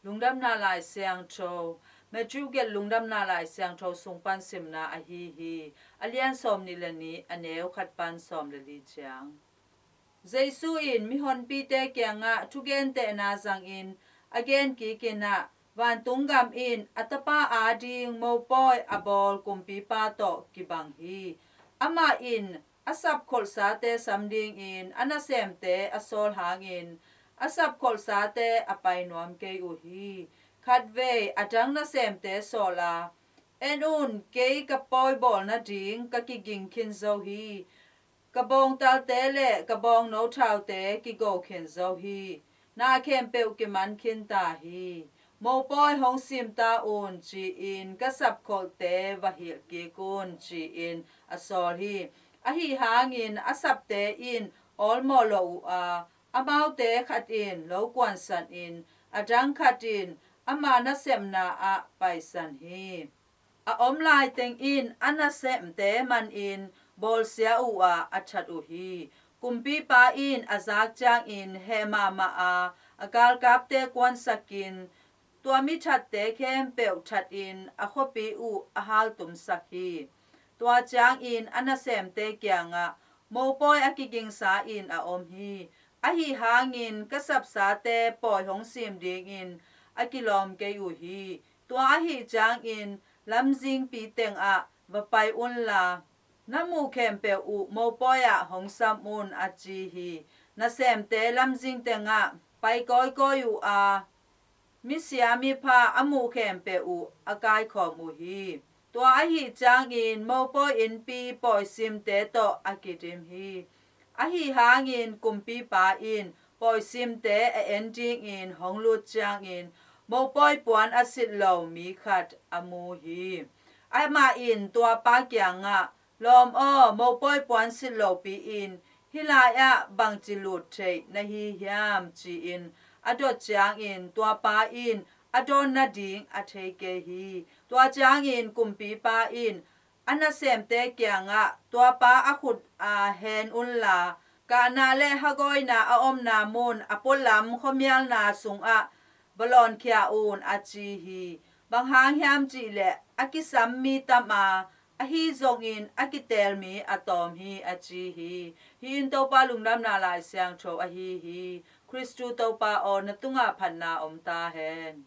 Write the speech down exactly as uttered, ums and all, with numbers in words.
Lungdamna Lai Siangtho, Matthew gelh Lungdamna Lai Siangtho sung pan simna ahi hi. A lian sawm nih le nih, a neu khat pan sawm le li ciang. Jesu in mihonpite kiangah thugentehna zangin a gen kik in ah, vantung gam in a tapa ading mopawi a bawl kumpipa tawh kibang hi. Amah in a sapkholhsate sam dingin a nasemte a sawl hangin a sapkholhsate a pai nuam kei uh hi. Khatvei a dang nasemte sawl a, en un, kei ka pawi bawl nading ka kiging khin zo hi. Ka bawngtalte le ka bawngno thaute kigo khin zo hi. Na khempeuh kiman khin ta hi. Mopawi hong sim ta un, ci-in ka sapkholhte va hilh kik un, ci-in a sawl hi. Ahi hangin a sapte in awlmawh lo uh a, amaute khat in lo kuansan in, a dang khat in ama nasepna ah paisan hi. A om laiteng in a nasemte manin bawlsia uh a, a that uh hi. Kumpipa in a zak ciangin heh mahmah a, a galkapte kuansakin, tua mi thatte khempeuh thatin a khuapi uh a haltumsak hi. Tua ciangin a nasemte kiangah, mopawi a kigingsa in a om hi. Ahi hangin ka sapsate pawi hong sim dingin a kilawm kei uh hi. Tua ahi ciangin lamzingpi tengah va pai unla, na muh khempeuh uh mopawi ah hong sam un, a ci hi. Nasemte lamzing tengah pai kawikawi uh a, misia mipha a muh khempeuh uh a kaikhawm uh hi. Tua ahi ciangin mopawi innpi pawisimte tawh a kidim hi. Ahi hangin kumpipa in pawisimte a en dingin hong lut ciangin mopawi puan a silh lo mi khat a mu hi. Amah in tua pa kiangah, lawm aw, mopawi puan silh lopi in hih lai-ah bangci lut theih na hi hiam, ci-in a dot ciangin tua pa in a dawn nading a thei kei hi. Tua ciangin kumpipa in a nasemte kiangah, tua pa a khut a hen unla, kahna le hagawina a omna mun a pualam khuamialna sungah va lawnkhia un, a ci hi. Bang hang hiam cihleh a kisam mi tam a, ahi zongin a kiteel mi a tawm hi, a ci hi. Hih in Topa Lungdamna Lai Siangtho ahi hi. Khristu Topa aw, na tungah phatna om ta hen.